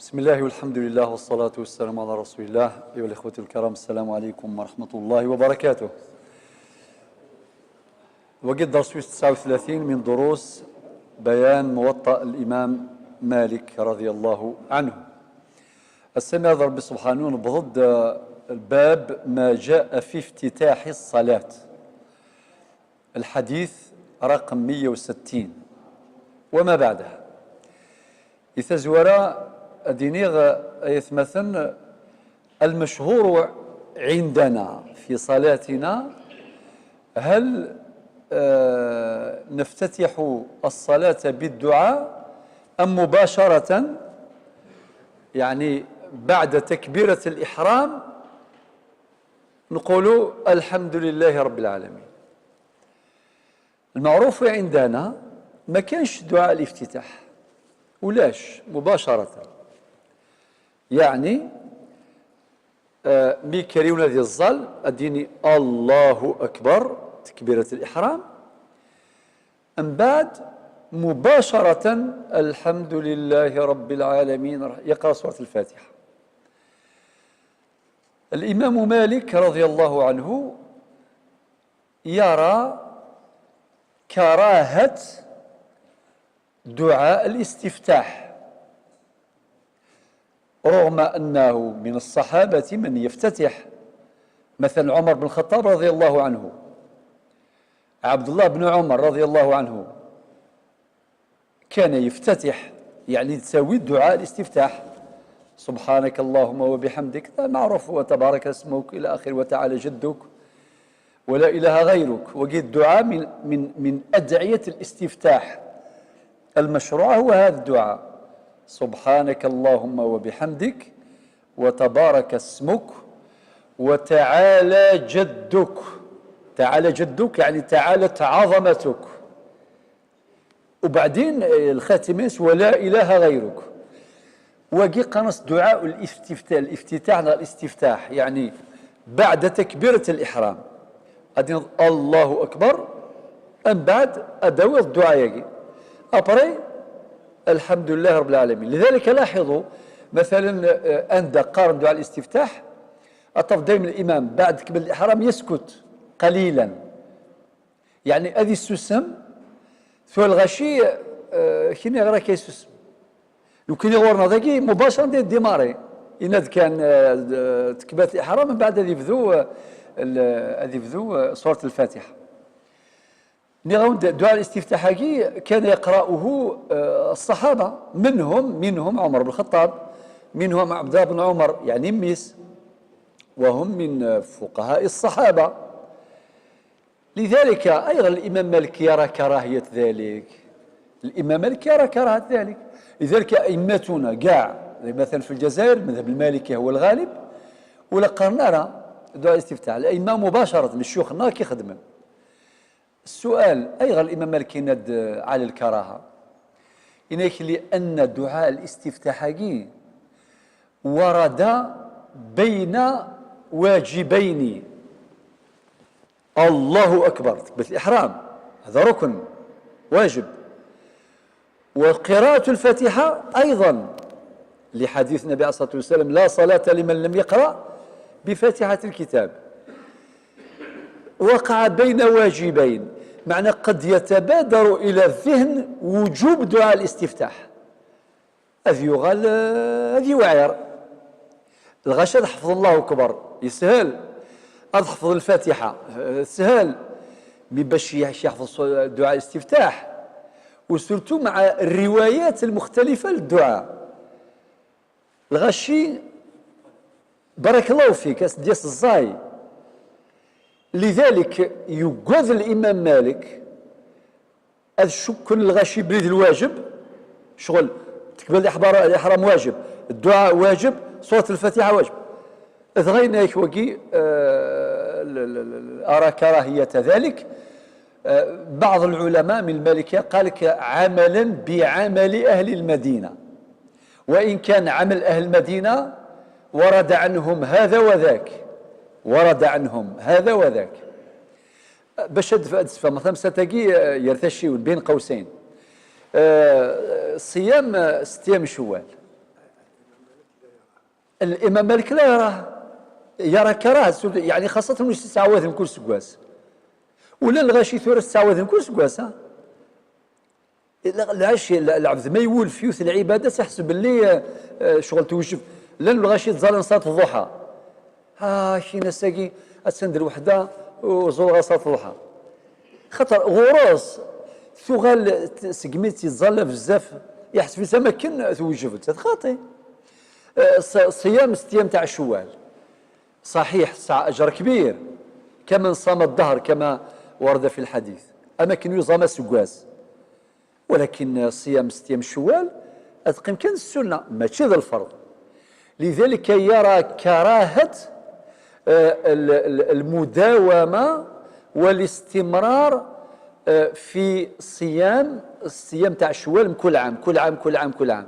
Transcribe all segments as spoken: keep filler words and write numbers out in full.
بسم الله والحمد لله والصلاة والسلام على رسول الله. أيها الإخوة الكرام، السلام عليكم ورحمة الله وبركاته. وقد درس تسعة وثلاثين من دروس بيان موطأ الإمام مالك رضي الله عنه. السنة ربي سبحانه نبض الباب ما جاء في افتتاح الصلاة. الحديث رقم مية وستين وما بعدها. Itazwara ad iniɣ, ay atmaten, المشهور عندنا في صلاتنا، هل آه، نفتتح الصلاة بالدعاء أم مباشرة، يعني بعد تكبيرة الإحرام، نقول الحمد لله رب العالمين؟ المعروف عندنا ما كانش دعاء الافتتاح، ولاش مباشرة، يعني آه، mi kker yiwen ad yeẓẓal, ad d-yini الله أكبر، تكبيرة الإحرام، من بعد مباشرة الحمد لله رب العالمين، يقرأ سورة الفاتحة. الإمام مالك رضي الله عنه يرى كراهة دعاء الاستفتاح، رغم أنه من الصحابة من يفتتح، مثلا عمر بن الخطاب رضي الله عنه، عبد الله بن عمر رضي الله عنه كان يفتتح، يعني تساوي دعاء الاستفتاح، سبحانك اللهم وبحمدك، معروف، وتبارك اسمك إلى آخره، وتعالى جدك، ولا إله غيرك. وقيل الدعاء من، من، من أدعية الاستفتاح المشروع هو هذا الدعاء: سبحانك اللهم وبحمدك، وتبارك اسمك، وتعالى جدك. تعالى جدك يعني تعالت عظمتك. وبعدين، آه، الخاتمة ولا إله غيرك. Wagi qqaren-as دعاء الافتتاح، الافتتاح, الاستفتاح، يعني بعد تكبيرة الإحرام. غادي نض-، الله أكبر، من بعد أداوي الدعاء ياكي. أبري، الحمد لله رب العالمين. لذلك لاحظوا، مثلا، آه، عند قارن دعاء الاستفتاح، أطف دايما الإمام بعد تكبيرة الإحرام يسكت قليلا. يعني، أذي السسم، ثو الغشي، آه، كيني غير كيسسم. لو كان يغورنا ذاكي مباشرة ندير ديماري. إن كان، آه، تكبات الإحرام، من بعد هذه يبدو، آه، ال-، هذه يبدو، آه، سورة الفاتحة. نغاون د-، دعاء الاستفتاح هاكي كان يقرأه، آه، الصحابة، منهم، منهم عمر بن الخطاب، منهم عبد الله بن عمر، يعني ميس، وهم من، آه، فقهاء الصحابة. لذلك أيضا الإمام مالك يرى كراهية ذلك. الإمام مالك يرى كراهة ذلك. لذلك أئمتنا كاع، مثلا في الجزائر المذهب المالكي هو الغالب، ولا قرنا راه دعاء الاستفتاح، الأئمة مباشرة من الشيوخ النار كيخدمن. السؤال: أيغر الإمام مالك يناد على الكراهة؟ إنك لأن دعاء الاستفتاح هاكي ورد بين واجبين. الله أكبر، تكبيرة الإحرام، هذا ركن واجب. وقراءة الفاتحة أيضا، لحديث النبي عليه الصلاة والسلام: "لا صلاة لمن لم يقرأ بفاتحة الكتاب". وقع بين واجبين، معنى قد يتبادر إلى الذهن وجوب دعاء الاستفتاح. هذا يغال، آه، هذا يوعر. الغاشي هذا حفظ الله أكبر، يسهل. هذا حفظ الفاتحة، آه، سهل. مي باش يح-، يحفظ صو-، دعاء الاستفتاح، وسورتو مع الروايات المختلفة للدعاء. الغاشي، بارك الله فيك، أس دياس الزاي. لذلك يقاذ الإمام مالك أذ شكن الغاشي بريد الواجب، شغل تكبيرة الإحبار-، الإحرام واجب، الدعاء واجب، سورة الفاتحة واجب. إذ غير هيك وقي، آه، ال-، ال-، ال-، أرى كراهية ذلك. آه، بعض العلماء من المالكية قال لك: "عملا بعمل أهل المدينة". وإن كان عمل أهل المدينة ورد عنهم هذا وذاك، ورد عنهم هذا وذاك. باش أدف-، أدفع مثلا ساتاكي، آه، يرتشي بين قوسين. آه، صيام، آه، ست أيام شوال. الإمام مالك لا يراه، يرى كراهة السنة، يعني خاصة واش تتعوذ من كل سكواس. ولا الغاشي ثورة تتعوذ من كل سكواس، ها؟ الغ-، العشي، الع-، العبد ما يولف يوث العبادة تحسب اللي، آه، آه، شغل توجب. لأن الغاشي تزال صلاة الضحى. ها، شي ناس هاكي، أتسند الوحدة وزور غا صلاة الضحى. خاطر غروس ثغال ت-، سقميت يتزال بزاف، يحسب تمكن توجب، تتخاطي. آه، ص-، صيام ست أيام تاع شوال. صحيح، سعى أجر كبير، كمن صام الدهر كما ورد في الحديث. أما كن يزام سكواس. ولكن صيام ست أيام شوال، أتقيم كان السنة، ماشي ذا الفرض. لذلك يرى كراهة، آه، ال-، ال-، المداومة والاستمرار، آه، في صيام، الصيام تاع شوال من كل عام، كل عام، كل عام، كل عام.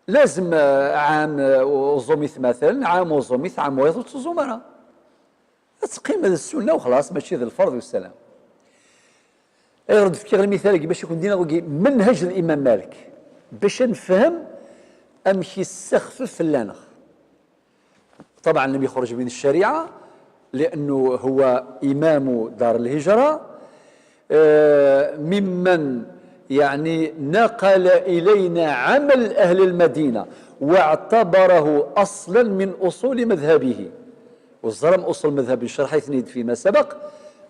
لازم، آه، عام، آه، وزوميث مثلًا، عام وزوميث، عام ويض وتزومرة. تقيم هذه السنة وخلاص، ماشي ذا الفرض والسلام. يرد في كيغ المثال كي باش يكون دينا وكي منهج الإمام مالك باش نفهم أمشي السخف في اللانغ. طبعًا لم يخرج من الشريعة، لأنه هو إمام دار الهجرة، آه، ممن يعني نقل إلينا عمل أهل المدينة واعتبره أصلًا من أصول مذهبه. وزرم أصول مذهب شرحيثني فيما سبق،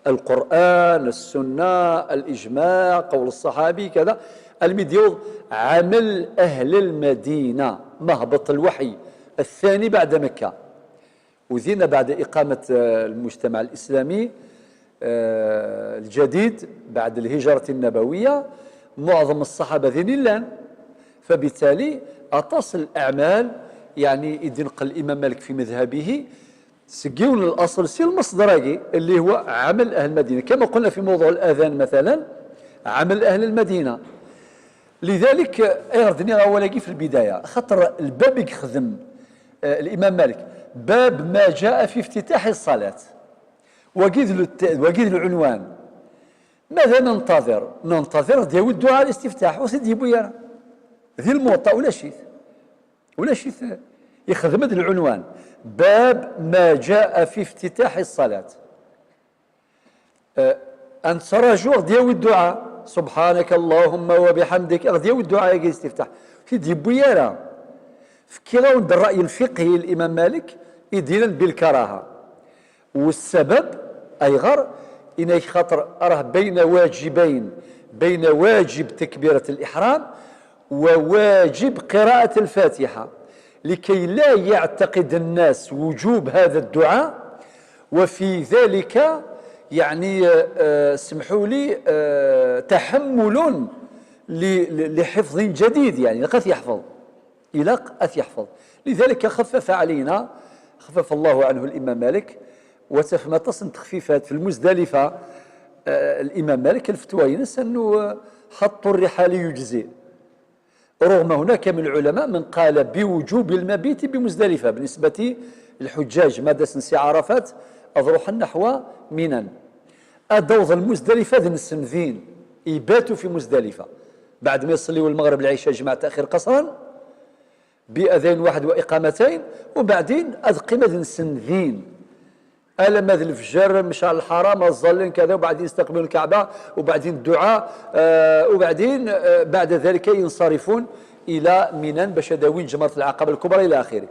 القرآن، السنة، الإجماع، قول الصحابي، كذا. المديوض عمل أهل المدينة، مهبط الوحي الثاني بعد مكة. وزينا بعد إقامة، آه، المجتمع الإسلامي، آه، الجديد بعد الهجرة النبوية، معظم الصحابة ذين اللان. فبالتالي أطاس الأعمال، يعني، يدين قل الإمام مالك في مذهبه، سقيون الأصل سي المصدر هاكي اللي هو عمل أهل المدينة، كما قلنا في موضوع الأذان مثلًا، عمل أهل المدينة. لذلك، آه، غير دنيا أولا في البداية، خاطر الباب يخدم، آه، الإمام مالك، باب ما جاء في افتتاح الصلاة. وقيد الت-، وقيد العنوان. ماذا ننتظر؟ ننتظر ديال الدعاء الاستفتاح، وسيدي بويرة. ذي الموطأ ولا شيء. ولا شيء. يخدم هذا العنوان. باب ما جاء في افتتاح الصلاة. آه، أن تراجو ديال الدعاء. سبحانك اللهم وبحمدك. ديال الدعاء يا الاستفتاح. سيدي بويرة. فكيراون بالرأي الفقهي الإمام مالك، يدينا بالكراهة. والسبب أيغر؟ إنك خاطر راه بين واجبين، بين واجب تكبيرة الإحرام وواجب قراءة الفاتحة، لكي لا يعتقد الناس وجوب هذا الدعاء، وفي ذلك، يعني، آه، آه، سمحوا لي، آه، تحمل ل-، ل-، لحفظ جديد، يعني، لقد يحفظ. إلى أث يحفظ. لذلك خفف علينا، خفف الله عنه الإمام مالك، وتفهم تصن تخفيفات في المزدلفة. آه، الإمام مالك الفتوى ينس أنه، آه، حط الرحال يجزئ، رغم هناك من العلماء من قال بوجوب المبيت بمزدلفة بالنسبة للحجاج، ما داس نسي عرفات، أضرح نحو منى. أدوض المزدلفة ذ نسن ذين، يباتوا في مزدلفة. بعد ما يصليوا المغرب العشاء جماعة تأخير قصرا، بأذان واحد وإقامتين، وبعدين أذ قيمة نسن ذين. ألم أذ الفجر، مشعل الحرام، الظلين كذا، وبعدين يستقبلون الكعبة، وبعدين الدعاء، آه، وبعدين، آه، بعد ذلك ينصرفون إلى منى باش يداوين جمرة العقبة الكبرى إلى آخره.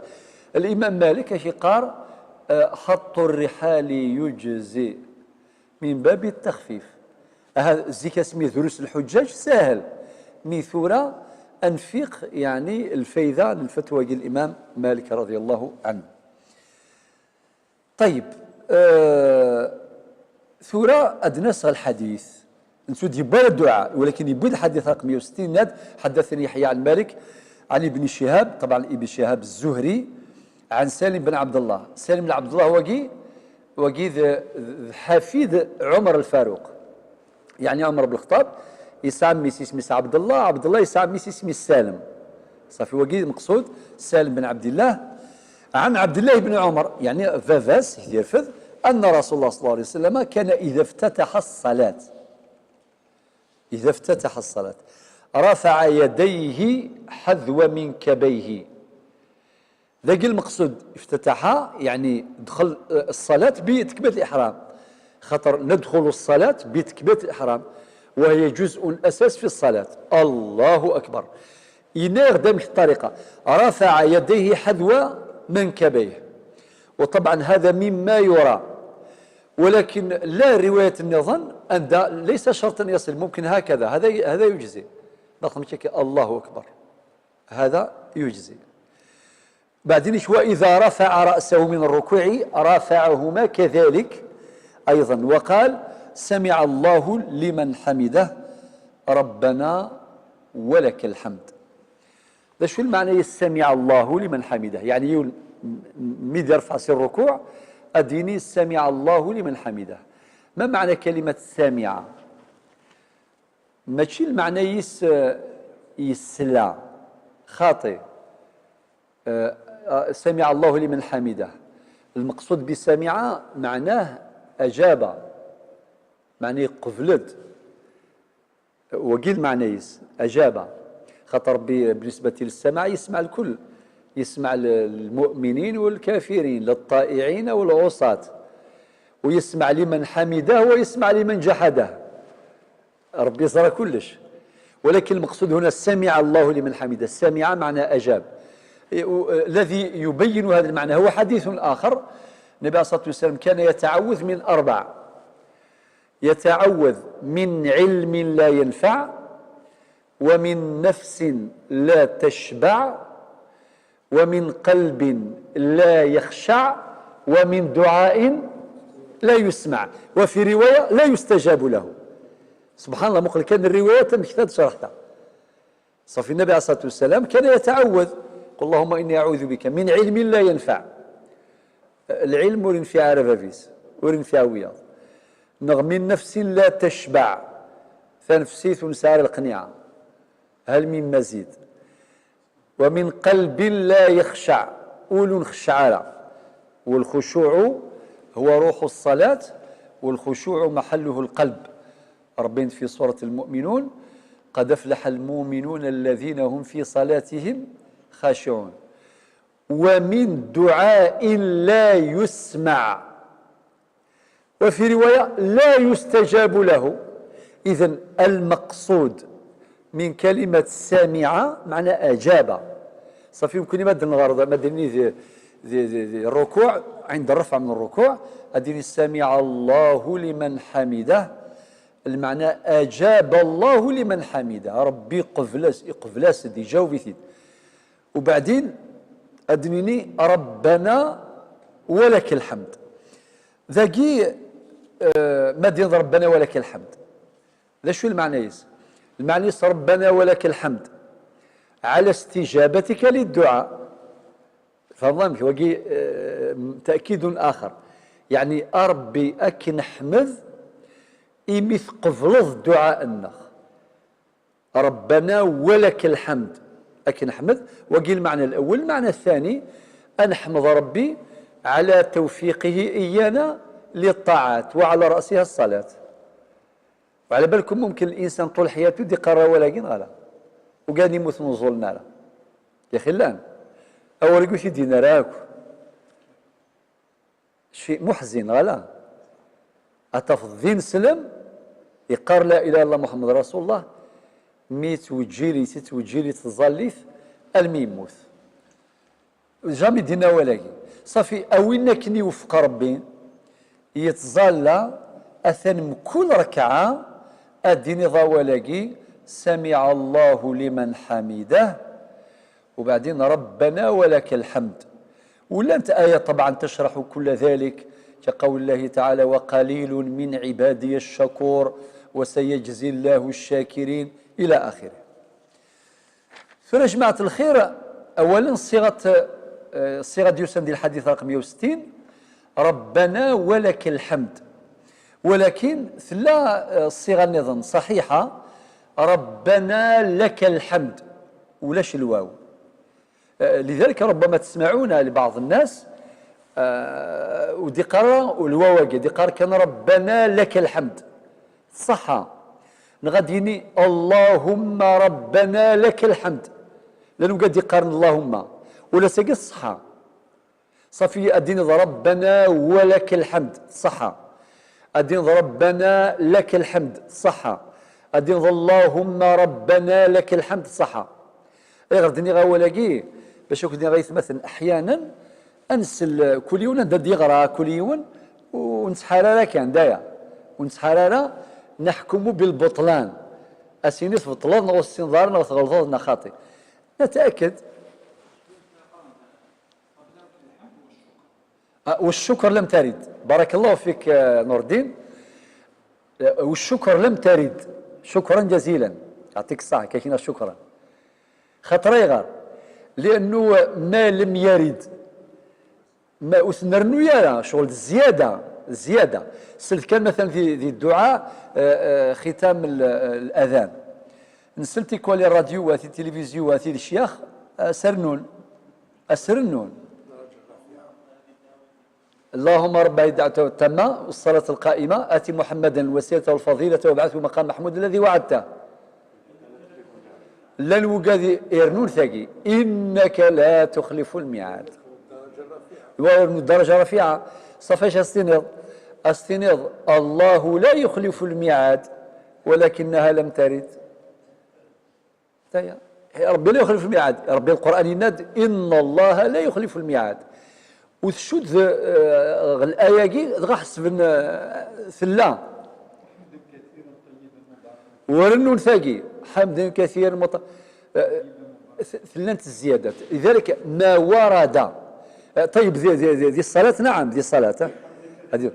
الإمام مالك اش يقار؟ آه، حط الرحال يجزئ من باب التخفيف. أها، زيك اسمي دروس الحجاج ساهل، مي ثورة أنفيق، يعني، الفايدة للفتوى ديال الإمام مالك رضي الله عنه. طيب، آه، ثورة أدناس الحديث. نسود يبال الدعاء، ولكن يبوي الحديث رقم مية وستين ناد: حدثني يحيى عن مالك عن ابن شهاب، طبعًا ابن شهاب الزهري، عن سالم بن عبد الله. سالم بن عبد الله وقي، وقي ذ-، ذ-، حفيد عمر الفاروق. يعني عمر بن الخطاب، يسعى ميس اسميس عبد الله، عبد الله يسعى ميس اسميس سالم. صافي، وقي مقصود سالم بن عبد الله. عن عبد الله بن عمر، يعني فافاس يرفض، أن رسول الله صلى الله عليه وسلم كان إذا افتتح الصلاة، إذا افتتح الصلاة رفع يديه حذو منكبيه. Dagi المقصود افتتحها، يعني دخل الصلاة بتكبيرة الإحرام، خاطر ندخل الصلاة بتكبيرة الإحرام، وهي جزء أساس في الصلاة. الله أكبر. يناغ دمك الطريقة، رفع يديه حذو منكبيه، وطبعا هذا مما يرى، ولكن لا، رواية النظام أن دا ليس شرطا يصل، ممكن هكذا، هذا هذا يجزي. نظم كيك الله أكبر، هذا يجزي. بعدين شو، وإذا رفع رأسه من الركوع رفعهما كذلك أيضا، وقال: سمع الله لمن حمده، ربنا ولك الحمد. هذا شو المعنى سمع الله لمن حمده؟ يعني يقول ميد يرفع سي الركوع أديني سمع الله لمن حمده. ما معنى كلمة سمع؟ ماشي المعنى يس يسلا، خاطئ. آه، آه، سمع الله لمن حمده. المقصود بسمع معناه أجاب، معناه قبلت. وقيل معنى يس أجاب، خاطر ربي بالنسبة للسمع يسمع الكل، يسمع للمؤمنين والكافرين، للطائعين والعصاة، ويسمع لمن حمده ويسمع لمن جحده. ربي يزرى كلش، ولكن المقصود هنا سمع الله لمن حمده. سمع معنى أجاب. إيه، و-، الذي يبين هذا المعنى هو حديث آخر. النبي عليه الصلاة والسلام كان يتعوذ من أربع: يتعوذ من علم لا ينفع، ومن نفس لا تشبع، ومن قلب لا يخشع، ومن دعاء لا يسمع، وفي رواية لا يستجاب له. سبحان الله، مقل كان الرواية تمكثات شرحتها. صافي، النبي عليه الصلاة والسلام كان يتعوذ: قل اللهم إني أعوذ بك من علم لا ينفع. العلم ور ينفع على بابيس، ور ينفع وياض. نغ من نفس لا تشبع، تنفسيت ونسعر القنيعة، هل من مزيد؟ ومن قلب لا يخشع، ولو نخشع على. والخشوع هو روح الصلاة، والخشوع محله القلب. ربنا في سورة المؤمنون: قد أفلح المؤمنون الذين هم في صلاتهم خاشعون. ومن دعاء لا يسمع، وفي رواية لا يستجاب له. إذن المقصود من كلمة سمع معنى أجاب. صافي، يمكن ما دن الغرض، ما دني ذي، ذي، ذي، ذي الركوع، عند الرفع من الركوع، أديني سمع الله لمن حمده، المعنى أجاب الله لمن حمده، ربي قبلس، قبلس دي جاوبتي. وبعدين أدنيني ربنا ولك الحمد. ذاكي، آه، ما دين ربنا ولك الحمد. ذا شو المعنى يس؟ المعنى يس: ربنا ولك الحمد على استجابتك للدعاء. فهمت؟ وقي، آه، تأكيد آخر. يعني، أربي أكن حمد إمي تقبلض دعاء النخ. ربنا ولك الحمد. أكن حمد، وقي المعنى الأول. المعنى الثاني: أن نحمد ربي على توفيقه إيانا للطاعات، وعلى رأسها الصلاة. وعلى بالكم ممكن الإنسان طول حياته دي قرا ولا كين غلا، وقاعد يموت من الظلم لا. يا أخي، الآن أول يقول شي دينا راكو. شيء محزن، غلا. أتفض دين سلم، يقار لا إله إلا الله محمد رسول الله، مي توجيلي، تتوجيلي تظليت، الميموت. جامي دينا ولاقي. صافي، أوين كن يوفق ربي، يتظلى، أثن مكل ركعة، أديني ضا ولاقي، سمع الله لمن حمده، وبعدين ربنا ولك الحمد. ولانت آية طبعا تشرح كل ذلك، كقول الله تعالى: "وقليل من عبادي الشكور وسيجزي الله الشاكرين"، إلى آخره. ثورة جماعة الخير، أولا صيغة، آه، صيغة ديوسان دي الحديث رقم مية وستين: "ربنا ولك الحمد". ولكن ثلا، آه، صيغة نظن صحيحة: "ربنا لك الحمد"، ولاش الواو. آه، لذلك ربما تسمعون لبعض الناس، آه، ودي قرا والواو دي قرا كان: "ربنا لك الحمد". صحة. نغاديني: "اللهم ربنا لك الحمد". لأنه قاعد يقارن اللهم. ولا ساقي الصحة. Ṣafi, ad d-tiniḍ Rabbana wa lakal ḥemd, ṣaḥa. Ad d-tiniḍ Rabbana lakal ḥemd, ṣaḥa. Ad d-tiniḍ Allahumma Rabbana lakal ḥemd, ṣaḥa. Ayɣer d-nniɣ awal-agi? Bac akk d-nniɣ aytmaten, aḥyanan ad nsel kul yiwen anda d-yeɣra kul yiwen, ur nettḥar ara kan, d aya. Ur nettḥar ara, neḥkumu bilbuṭlan. Ad s-yini tbeṭleḍ, neɣ ur tessineḍ ara, neɣ tɣelḍeḍ, neɣ xaṭi. Nataɛked. Ah, والشكر لم ترد. بارك الله فيك, ah, نور الدين. Ah, والشكر لم ترد. شكرا جزيلا. يعطيك الصحة, كاكينا شكرا. خاطر يغار. لأنه ما لم يرد. ما ur t-nrennu ara, ccɣel d zzyada, zzyada. Slet kan مثلا di, di dduɛa, ah, ah, ختام ال-, الأذان. Nsel tikwal i rradyu, wa ti tilivizyu, wa ti d ccyax, ah, sernun. Asrennun. اللهم رب هذه الدعوة التامة والصلاة القائمة، آت محمدا الوسيلة والفضيلة وابعثه مقام محمود الذي وعدته. Llan wigad irennun tagi, إنك لا تخلف الميعاد. Wa irnu daraja rafiɛa. Ṣafi, acu as-tiniḍ? As-tiniḍ, الله لا يخلف الميعاد، ولكنها لم ترد. Aya. Ṛebbi la yuxlifu lmiɛad. Ṛebbi Lqur'an yenna-d, إن الله لا يخلف الميعاد. U tcudd, eh, ɣer laya-agi, dɣa ḥesben, eh, tella. Ur rennun tagi. حمدا كثيرا مط-, eh, t-, llant zziyadat. لذلك ما ورد. Eh, طيب, di, di, di, di ṣṣalat, نعم, di ṣṣalat, eh. هذه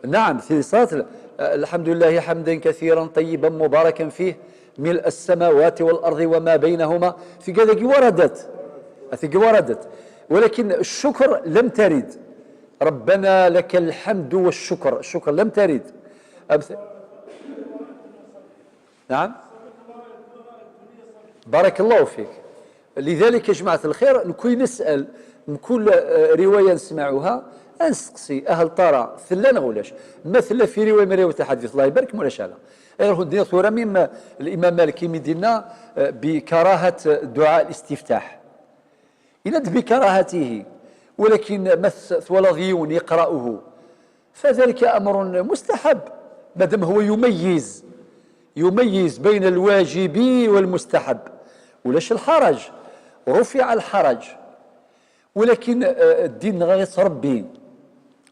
نعم, في صلاة ال-, الحمد لله حمدا كثيرا طيبا مباركا فيه ملء السماوات والأرض وما بينهما. Tigi dagi وردت. Tigi وردت. ولكن الشكر لم ترد. ربنا لك الحمد والشكر. الشكر لم ترد. أمث-، نعم. بارك الله فيك. لذلك يا جماعة الخير, نكوي نسأل من كل, آه، رواية نسمعها, نسقسي أهل طرى, tella neɣ ulac؟ ما tella في رواية من رواية الحديث, الله يبارك, ولا شاء الله. غير هو دير ثورة مما الإمام مالك يمدينا, آه، بكراهة دعاء الاستفتاح. إلا بكراهته, ولكن ما ث-, ثوالض يون يقرأه, فذلك أمر مستحب، مادام هو يميز، يميز بين الواجب والمستحب، ولاش الحرج، رفع الحرج. ولكن, آه، الدين غير تربي.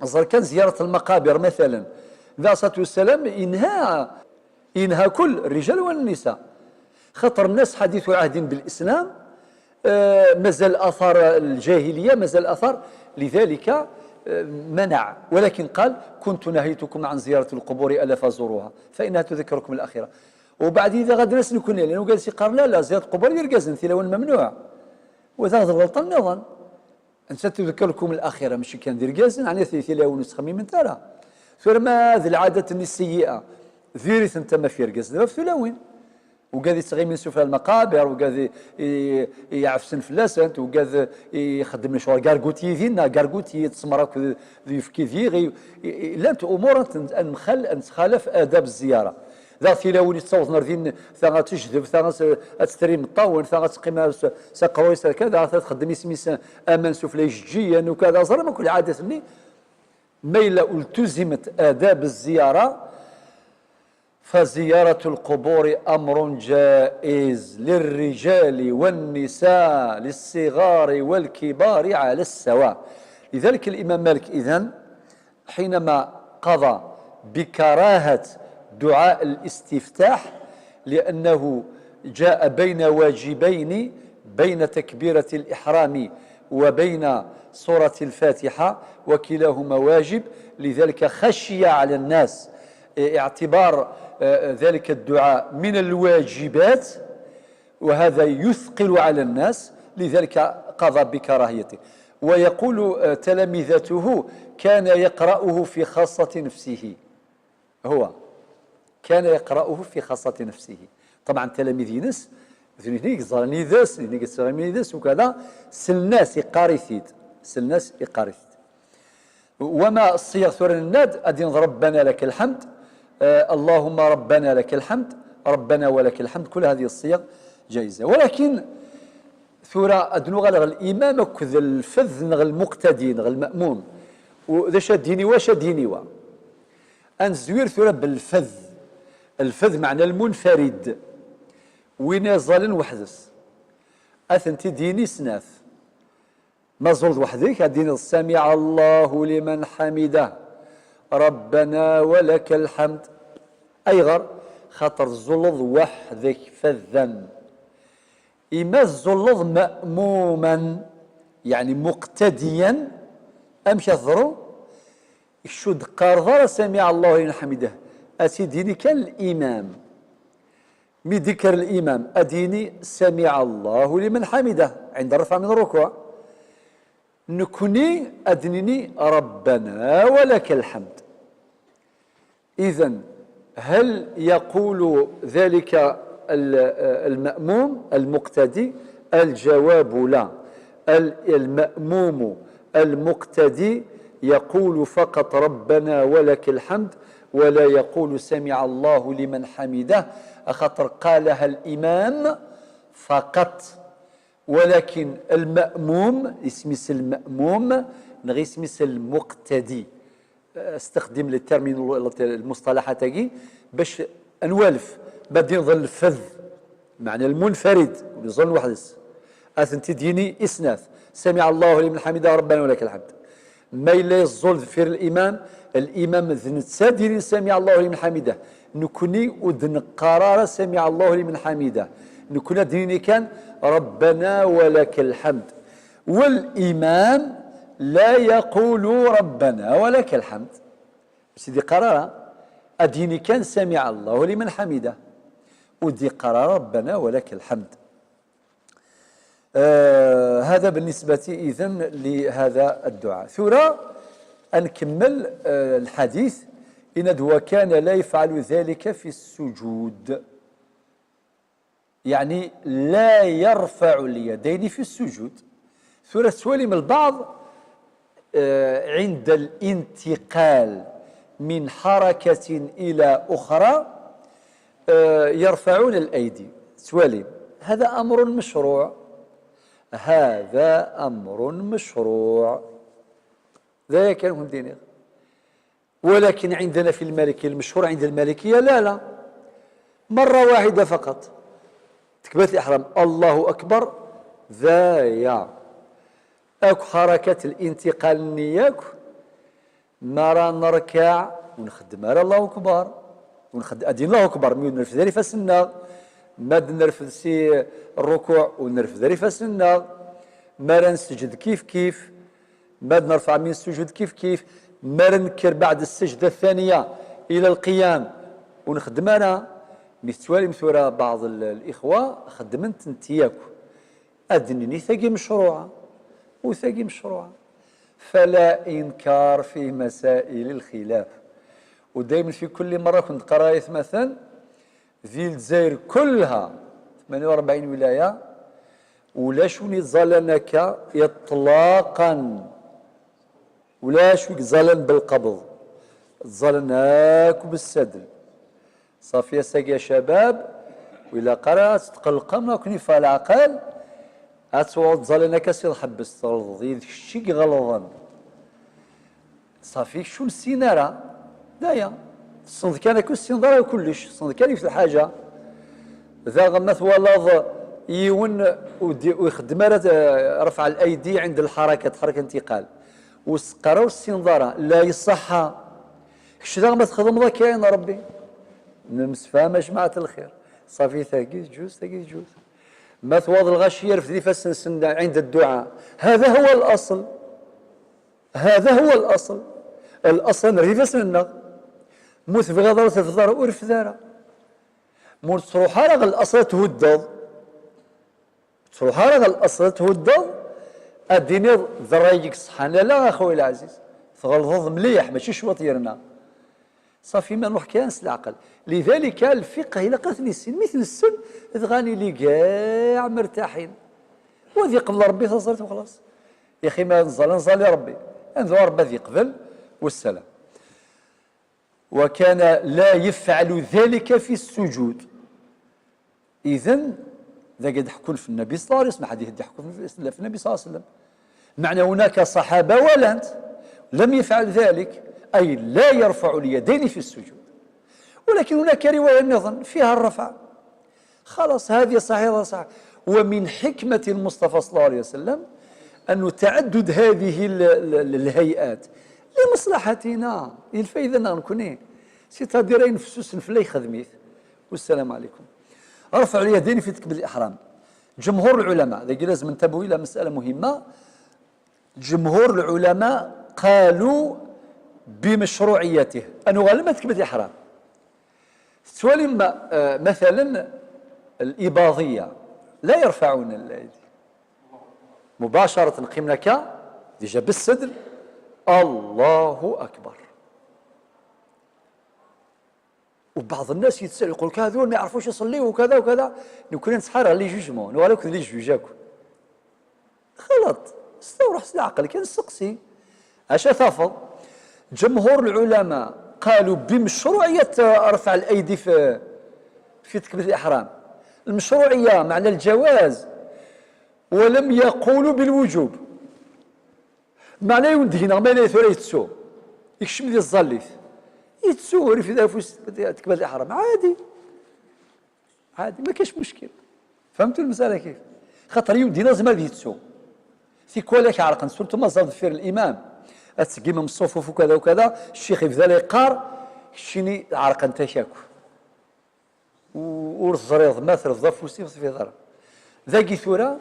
زر كان زيارة المقابر مثلا, النبي عليه الصلاة والسلام ينهى, ينهى كل الرجال والنساء, خاطر الناس حديث عهد بالإسلام, آه، مازال آثار الجاهلية, مازال آثار, لذلك, آه، منع. ولكن قال: كنت نهيتكم عن زيارة القبور ألا فزوروها فإنها تذكركم الآخرة. وبعد إذا غادي ناس نكون, لأنه جالس يقال: لا, لا, زيارة القبور يرجز, انت لو ممنوع. وهذا غلطة نظن. أنت تذكركم الآخرة, ماشي كان دير جازن, يعني في, في لاون تخميم انت راه. ثم هذه العادة السيئة, ديريت انت ما في رجز, دابا في لاون. وقاعد يتغيمن سفلى المقابر, وقاعد ي-, ي-, يعفسن في اللسنت, وقاعد يخدم شغل كارغوتي دينا, كارغوتي تسمرك ذي في كيفي, غي, ي-, ي-, لانت أمور أن تن-، أن مخل-, أن تخالف آداب الزيارة. Daɣ tilawin yettawḍen ar din, ta ad tejdeb, ta ad, ad tettri imeṭṭawen, ta ad teqqim s, s aqerruy-is ar kada, ta ad txeddem isem-is aman sufella ijeǧǧigen, ukada. Ẓram akk lɛadat-nni. Ma yella ultuzimet adab zziyara, فزيارة القبور أمر جائز للرجال والنساء للصغار والكبار على السواء. لذلك الإمام مالك إذن حينما قضى بكراهة دعاء الاستفتاح، لأنه جاء بين واجبين، بين تكبيرة الإحرام وبين سورة الفاتحة، وكلاهما واجب، لذلك خشي على الناس اعتبار، آه، ذلك الدعاء من الواجبات، وهذا يثقل على الناس، لذلك قضى بكراهيته. ويقول، آه، تلامذته: كان يقرأه في خاصة نفسه. هو كان يقرأه في خاصة نفسه. طبعا تلاميذ-ines, d nitni i yeẓran yid-s, d nitni i yettɣimin yid-s, ukada, slen-as, iqqar-it-id. Slen-as, iqqar-it-id. وما الصيغ ثورا الناد, أدين ربنا لك الحمد, آه، اللهم ربنا لك الحمد, ربنا ولك الحمد, كل هذه الصيغ جائزة. ولكن Tura ad nuɣal ɣer limam akked lfed neɣ lmuqtadi neɣ lma'mum. U d acu ad d-yini wa, acu ad d-yini wa? Ad nezwir tura belfed. Lfed meɛna lmunfarid. Win iẓẓalen weḥd-s. Ad tent-id-yini snat. Ma tzulleḍ weḥd-k, ad d-tiniḍ: "Samiɛ Allahu liman ḥamidah, Rabbana wa lakal ḥamd." Ayɣer? Xaṭer tzulleḍ weḥd-k, faddan. Ima tzulleḍ ma'muman, yeɛni muqtadiyan, amek ad teḍru? Kečč ur d-teqqareḍ ara "Samiɛ Allahu liman ḥamidah", ad tt-id-yini kan limam. Mi d-ikker limam, ad d-yini: "Samiɛ Allahu liman ḥamidah", ɛinda rrefɛ min rrukuɛ. Nekni ad d-nini: "Rabbana wa lakal ḥamd." إذن، هل يقول ذلك ال-، المأموم المقتدي؟ الجواب لا. ال-، المأموم المقتدي يقول فقط: "ربنا ولك الحمد"، ولا يقول: "سمع الله لمن حمده"، خاطر قالها الإمام فقط. ولكن المأموم، اسم المأموم، نغي اسم المقتدي. استخدم les termes، المصطلحات هاكي، باش نوالف، ما دين ظل الفذ، معنى المنفرد، يظل وحده. أثنتي ديني إسناث: "سمع الله لمن حمده، ربنا ولك الحمد". Ma yella yeẓẓul deffir l'imam, l'imam d netta ad yini: "Samiɛ Allahu liman ḥamidah". Nekni ur d-neqqar ara: "Samiɛ Allahu liman ḥamidah". Nekni ad d-nini kan: "Rabbana wa lakal ḥamd". Wal imam la yaqulu: "Rabbana wa lakal ḥamd". Ur s-d-iqqar ara. Ad d-yini kan: "Samiɛ Allahu liman ḥamidah". Ur d-iqqar ara: "Rabbana wa lakal ḥamd". آه، هذا بالنسبة إذن لهذا الدعاء. ثورة أنكمل، آه، الحديث. إن: "وكان لا يفعل ذلك في السجود". يعني لا يرفع اليدين في السجود. ثورة سوالي من البعض، آه، عند الانتقال من حركة إلى أخرى، آه، يرفعون الأيدي. سوالي، هذا أمر مشروع. هذا أمر مشروع. ذا كان هم دينير. ولكن عندنا في المالكية، المشهور عند المالكية، لا، لا، مرة واحدة فقط. تكبيرة الإحرام، الله أكبر، ذايا. أكو حركة الانتقال النية، أكو ما راه نركع ونخدم على الله أكبر، ونخد-، أدين الله أكبر، مي نرفد رفاسنا، ما نرفد سي الركوع ونرفد رفاسنا، ما راه نسجد كيف كيف، ما نرفع من السجود كيف كيف، ما راه نكر بعد السجدة الثانية إلى القيام ونخدم أنا. مي توالي مثورة بعض ال-، الإخوة خدمنت نتياكو. أدنني ثقي مشروعة وثقي مشروعة. فلا إنكار في مسائل الخلاف. ودايما في كل مرة كنت قراية مثلا في الجزائر كلها ثمانية وأربعين ولاية، ولا شو نزالنك إطلاقا، ولا شو زالن بالقبض، زالناك بالسدل. صافي، ساق يا شباب، وإلا قرأت تقلقم، راكني في العقل، أتوض زالنك سير حبس تغلظ، إذ الشيك غلظا. صافي، شو نسينا راه؟ دايا. تصنت كان كل سين ضرا كلش، تصنت كان في الحاجة. ذا غما ثوالظ يون ودي-، ويخدم راه رفع الأيدي عند الحركة، حركة انتقال. وسقرا والسين ضرا، لا يصحى. كش ذا غما تخدم ذا كاين ربي. نمسفها ما جماعة الخير. صافي، ثاقي جوز، ثاقي جوز. ما ثواض الغاشية رفدي فسن سن عند الدعاء. هذا هو الأصل. هذا هو الأصل. الأصل نرفد فسننا. مو تبغيض راه تفضل ورفد راه. مو تروح راه الأصل تهدض. تروح راه الأصل تهدض. أديني ذرايك صحان لا أخوي العزيز. تغلظض مليح، ماشي شوط يرنا. صافي، ما نروح كان س العقل. لذلك الفقه إلا قالت لي السن، مثل السن، تغاني لي كاع مرتاحين. وذي قبل ربي تصلت وخلاص. يا أخي، ما نزال، نزال يا ربي. أنذو ربي ذي قبل والسلام. وكان لا يفعل ذلك في السجود. إذن Dagi d-ḥekkun f Nnabi صلى الله عليه وسلم, ḥadit d-ḥekkun f Nnabi صلى الله عليه وسلم. معنى هناك صحابة ولات لم يفعل ذلك، أي لا يرفع اليدين في السجود. ولكن هناك رواية نظن فيها الرفع. خلاص، هذه صحيحة، صح. ومن حكمة المصطفى صلى الله عليه وسلم أن تعدد هذه ال-، ال-، ال-، الهيئات لمصلحتنا، للفائدة نكوني. C'est-à-dire أين فسوس في لي خدميت. والسلام عليكم. رفع اليدين في تكبيرة الإحرام. جمهور العلماء، داكي لازم ننتبهوا إلى مسألة مهمة. جمهور العلماء قالوا بمشروعيته. أنه غالبا تكبيرة الإحرام. تتوالي م-، آه، مثلا الإباضية لا يرفعون الأيدي. مباشرة قمنا كا déjà بالصدر، الله أكبر. وبعض الناس يتسأل يقول لك: "هذول ما يعرفوش يصليوا وكذا وكذا". نكون نسحر على les jugements، نقول لك les juges. خلط، استوى روح سلا عقل، كان سقسي. اش تفض؟ جمهور العلماء قالوا بمشروعية رفع الأيدي في، في تكبيرة الإحرام. المشروعية معنى الجواز، ولم يقولوا بالوجوب. معناه يوند هنا ما لا ثورة يتسو، يكشم ديال الزاليت، يتسو ريف إذا فوس تكبيرة الإحرام عادي، عادي، ما كاش مشكل. فهمتوا المسألة كيف؟ خاطر يوند هنا زعما غادي يتسو. في كوالاك عرقا، surtout ما زال دفير الإمام. أتسقيم من الصفوف وكذا وكذا، الشيخ يبدا لي يقار، شيني عرقا تشاكو. و-، ور تزريض ما ترفض أفوسي في ضرب. ذاكي ثورة،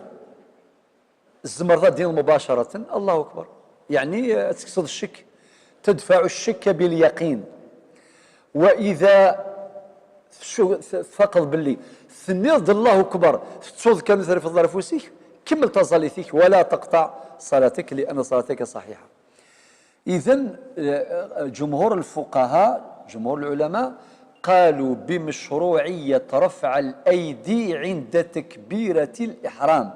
الزمر ذا دين مباشرة، الله أكبر. يعني، آه، تكسر الشك، تدفع الشك باليقين. وإذا شو-، ث-، فقط باللي ثنيض الله أكبر، تصوض كان مثل في الظرف وسيك، كمل تزاليتك ولا تقطع صلاتك، لأن صلاتك صحيحة. إذن، آه، جمهور الفقهاء، جمهور العلماء، قالوا بمشروعية رفع الأيدي عند تكبيرة الإحرام،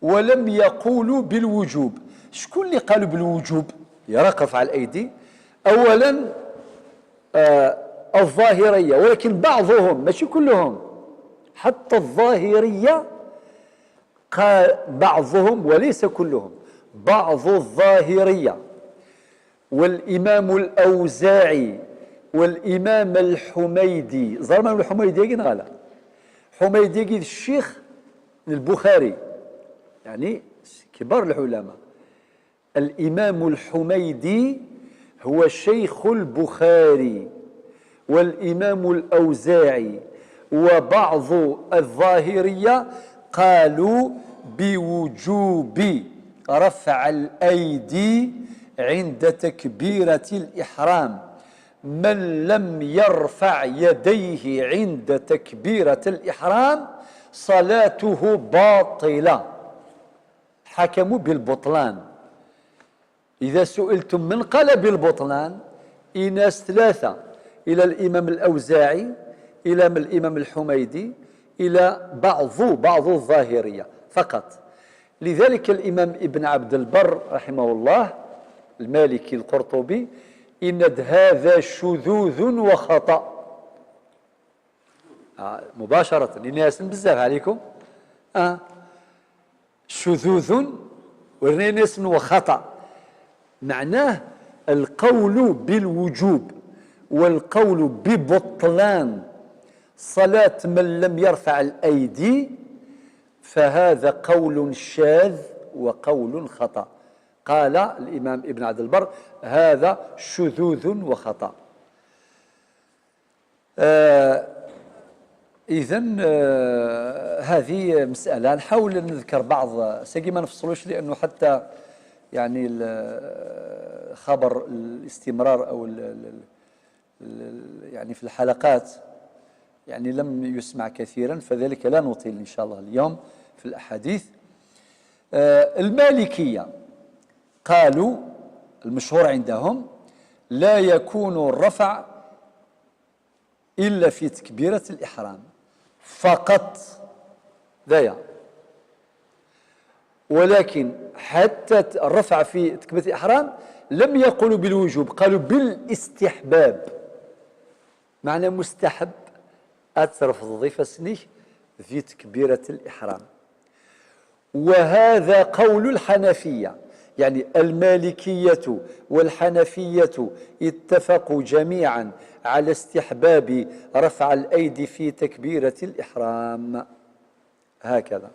ولم يقولوا بالوجوب. شكون اللي قالوا بالوجوب؟ يراق رفع الأيدي. أولا، آه، الظاهرية، ولكن بعضهم، ماشي كلهم، حتى الظاهرية قال بعضهم وليس كلهم، بعض الظاهرية والإمام الأوزاعي والإمام الحميدي. زعما الحميدي كي نغالا؟ حميدي كي الشيخ البخاري، يعني كبار العلماء. الإمام الحميدي هو شيخ البخاري والإمام الأوزاعي وبعض الظاهرية قالوا بوجوب رفع الأيدي عند تكبيرة الإحرام. من لم يرفع يديه عند تكبيرة الإحرام صلاته باطلة. حكموا بالبطلان. إذا سئلتم من قال بالبطلان، إناس ثلاثة، إلى الإمام الأوزاعي، إلى الإمام الحميدي، إلى بعض، بعض الظاهرية فقط. لذلك الإمام ابن عبد البر رحمه الله، المالكي القرطبي، إن هذا شذوذ وخطأ. آه، مباشرة، لأن ياسن بزاف عليكم. آه. شذوذ ورنينيس وخطأ. معناه القول بالوجوب والقول ببطلان صلاة من لم يرفع الأيدي، فهذا قول شاذ وقول خطأ. قال الإمام ابن عبد البر: "هذا شذوذ وخطأ". آه، إذن، آه، هذه مسألة نحاول نذكر بعض، ساقي ما نفصلوش لأنه حتى يعني ال-، خبر الاستمرار أو ال-، ال-، ال-، ال-، يعني في الحلقات يعني لم يسمع كثيرا، فذلك لا نطيل إن شاء الله اليوم في الأحاديث. آه، المالكية قالوا المشهور عندهم: "لا يكون الرفع إلا في تكبيرة الإحرام فقط". دايا. ولكن حتى الرفع في تكبيرة الإحرام لم يقولوا بالوجوب، قالوا بالاستحباب. معنى مستحب أترفض ضيف سنيك في تكبيرة الإحرام. وهذا قول الحنفية، يعني المالكية والحنفية اتفقوا جميعا على استحباب رفع الأيدي في تكبيرة الإحرام، هكذا.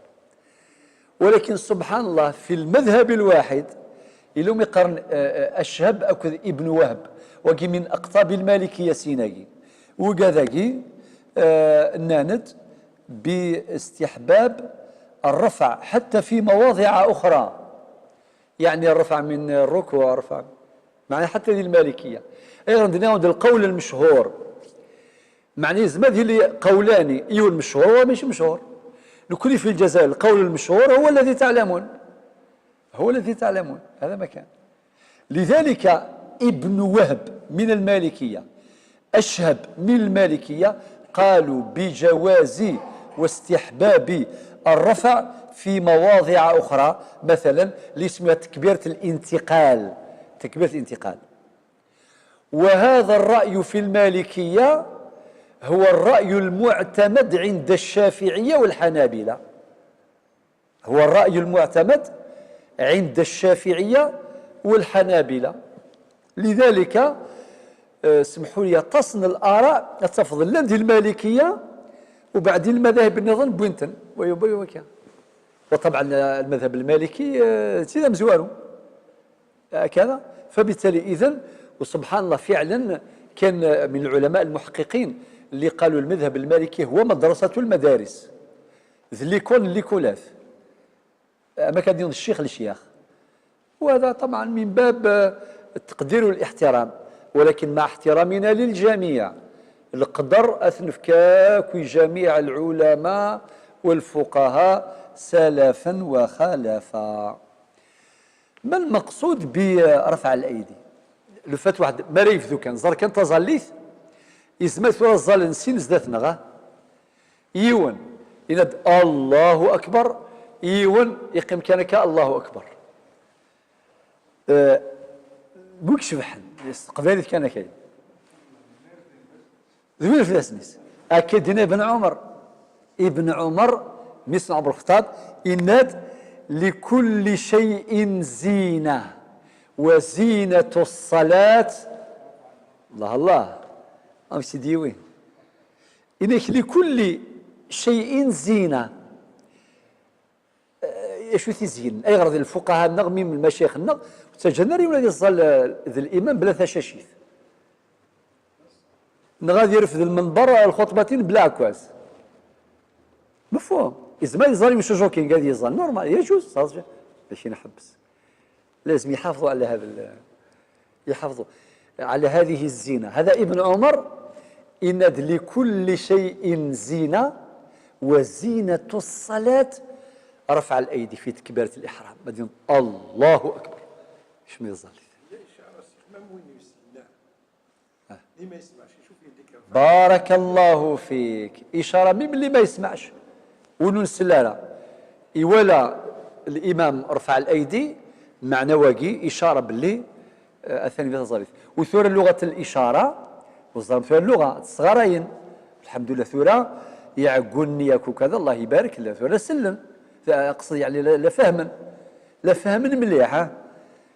ولكن سبحان الله، في المذهب الواحد، إلهم يقارن، آه، آه، أشهب أكد ابن وهب، وكي من أقطاب المالكية سيناكي، وكذاكي، آه، نانت باستحباب الرفع حتى في مواضع أخرى، يعني الرفع من الركوع، الرفع، معنى حتى هذه المالكية. أيضا عندنا القول المشهور، معني زعما هذه اللي قولان، يون مشهور وماشي مشهور. لكل في الجزائر القول المشهور هو الذي تعلمون، هو الذي تعلمون، هذا ما كان. لذلك ابن وهب من المالكية، أشهب من المالكية، قالوا بجواز واستحباب الرفع في مواضع أخرى، مثلا اللي يسميها تكبيرة الانتقال، تكبيرة الانتقال. وهذا الرأي في المالكية هو الرأي المعتمد عند الشافعية والحنابلة، هو الرأي المعتمد عند الشافعية والحنابلة. لذلك، آه، سمحوا لي، تصن الآراء تفضل لندي المالكية وبعدين المذاهب النظام بوينتن ويبوي وكا. وطبعا المذهب المالكي، آه، سيدا مزوارو. هكذا. فبالتالي إذن، وسبحان الله فعلا كان من العلماء المحققين اللي قالوا المذهب المالكي هو مدرسة المدارس، ذ ليكول ليكولات، أما كان ديون الشيخ للشيخ. وهذا طبعا من باب، آه، التقدير والاحترام، ولكن مع احترامنا للجميع، القدر أثنفكاك جميع العلماء والفقهاء سلفا وخلفا. ما المقصود برفع الأيدي؟ لو فات واحد ما راه يفدو كان، زار كان تزاليت، يزمر ثورة الزال نسين زداتنا غا. يون يناد الله أكبر، يون يقيم كان كا الله أكبر. أه، بوك شبحن، قبالي كان كاين. ذوين في الاسميس. أكدنا ابن عمر، ابن عمر، ميس عمر الخطاب، إناد: "لكل شيء زينة، وزينة الصلاة". الله الله. أم سيدي وين؟ إنك لكل شيء زينة. آه، شو تزين؟ أي غرض الفقهاء النغ، ميم المشايخ النغ، تجنري ولا يصل ذي الإمام بلا ثشاشيث. نغادي يرفد المنبر الخطبتين بلا عكاز. مفهوم؟ إذا ما يزال مش جوكينغ، غادي يزال نورمال، يجوز، صافي. ماشي نحبس. لازم يحافظوا على هذا ال-، يحافظوا على هذه الزينة. هذا ابن عمر، إن لكل شيء زينة، وزينة الصلاة رفع الأيدي في تكبيرة الإحرام. بعدين الله أكبر. شنو يزال؟ ليش؟ على الشيخ ما وين يسمع؟ آه. اللي ما يسمعش، يشوف يديك. بارك الله فيك. إشارة من اللي ما يسمعش. ونون السلالة. إيوالا الإمام رفع الأيدي، معنى واقي إشارة باللي، آه، أثاني بيت الظريف. وثور لغة الإشارة، وزرم ثور اللغة الصغارين. الحمد لله ثورة يعقوني ياكو كذا، الله يبارك، لا ثورة سلم. أقصد يعني لا، لا فهمن. لا فهمن مليح، ها؟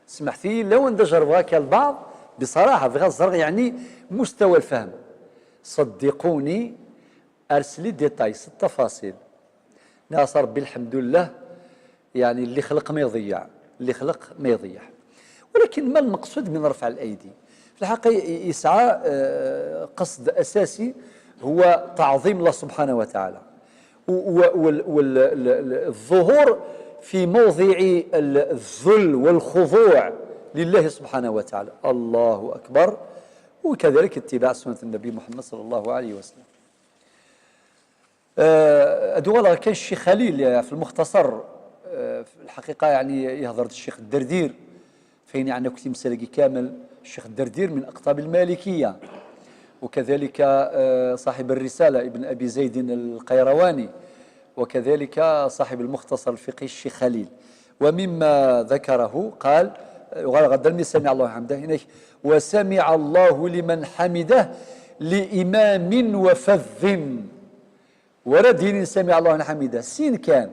سمحتي لو أن جربها كالبعض، بصراحة، في غزر يعني مستوى الفهم. صدقوني، أرسلي ديتاي، التفاصيل. ناس ربي الحمد لله، يعني اللي خلق ما يضيع، اللي خلق ما يضيع. ولكن ما المقصود من رفع الأيدي؟ في الحقيقة ي-، يسعى، آه، قصد أساسي هو تعظيم الله سبحانه وتعالى. و-، و-، وال-، وال-، ال-، ال-، الظهور في موضع ال-، الذل والخضوع لله سبحانه وتعالى. الله أكبر. وكذلك اتباع سنة النبي محمد صلى الله عليه وسلم. آه، أدوغل كان الشيخ خليل في المختصر، آه، في الحقيقة يعني يهضر الشيخ الدردير، فين يعني كنت مسالك كامل الشيخ الدردير من أقطاب المالكية، وكذلك، آه، صاحب الرسالة ابن أبي زيد القيرواني، وكذلك صاحب المختصر الفقهي الشيخ خليل. ومما ذكره قال، آه، غدا المثال سمع الله حمده، هناك: "وسمع الله لمن حمده لإمام وفذ". Wala d-yini samiɛ Allahu liman ḥamidah, sin kan.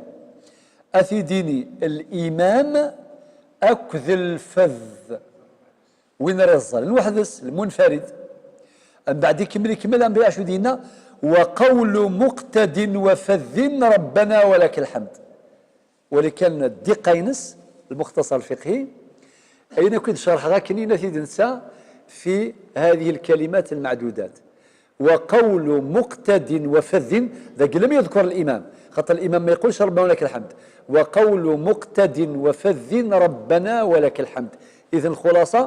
Ad t-id-yini limam akked lfadh. Win ara iẓẓallen weḥd-s, lmunfarid. Mbeɛd ikemmel, ikemmel, am acu d-yenna: "Wa qawlu muqtadin wa fadhin, Rabbana wa lakal ḥamd." Wali kan ddiqa-ines, lmuxtasar lfiqhi, ayen akk i d-cerḥeɣ akken i d-netta fi hadihi lkalimat lmeɛdudat. Wa qawlu muqtadin wa fadhin, dagi lam yadkur limam, xaṭer limam ma yequlc Rabbana wa lakal ḥamd. Wa qawlu muqtadin wa fadhin, Rabbana wa lakal ḥamd. Idan lxulaṣa,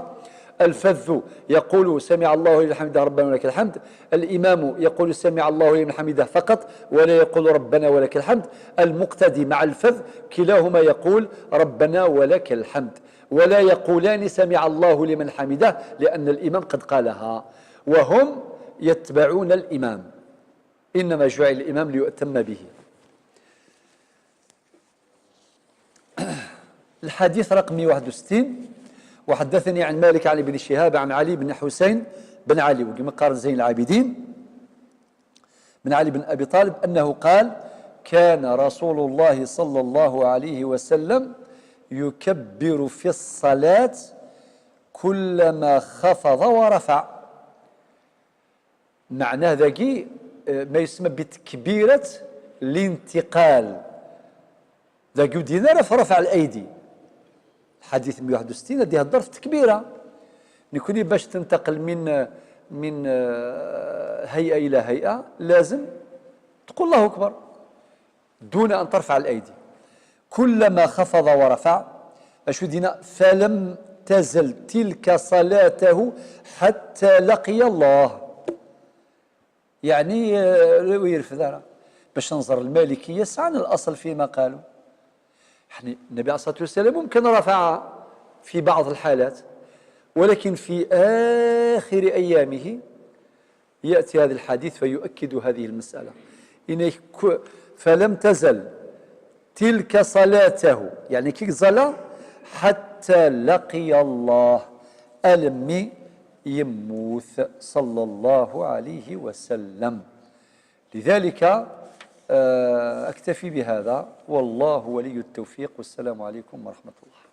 الفذ يقول سمع الله لمن حمده ربنا ولك الحمد، الإمام يقول سمع الله لمن حمده فقط ولا يقول ربنا ولك الحمد، المقتدي مع الفذ كلاهما يقول ربنا ولك الحمد، ولا يقولان سمع الله لمن حمده لأن الإمام قد قالها، وهم يتبعون الإمام، إنما جعل الإمام ليؤتم به. الحديث رقم مية وواحد وستين: وحدثني عن مالك عن ابن شهاب عن علي بن حسين بن علي، وكما قال زين العابدين، بن علي بن أبي طالب، أنه قال: كان رسول الله صلى الله عليه وسلم يكبر في الصلاة كلما خفض ورفع. Meɛna dagi, eh, ma yesma bitekbirat lintiqal. Dagi ur d-yenni ara f rafɛ al-aydi. Lḥadit meyya u waḥed u settin ad ihedder f tekbira. Nekni bac tentaqel min, min, eh, hay'a ila hay'a, lazem tqul Allahu akbar. دون أن ترفع الأيدي. كلما خفض ورفع، أشو دينا؟ فلم تزل تلك صلاته حتى لقي الله. يعني، eh, ur yerfed ara. باش نزر المالكية سعنا الأصل فيما قالوا. يعني النبي عليه الصلاة والسلام ممكن رفع في بعض الحالات، ولكن في آخر أيامه يأتي هذا الحديث فيؤكد هذه المسألة. إنه ك-، فلم تزل تلك صلاته، يعني كي صلى حتى لقي الله، ألمي يموت صلى الله عليه وسلم. لذلك، آه، أكتفي بهذا، والله ولي التوفيق، والسلام عليكم ورحمة الله.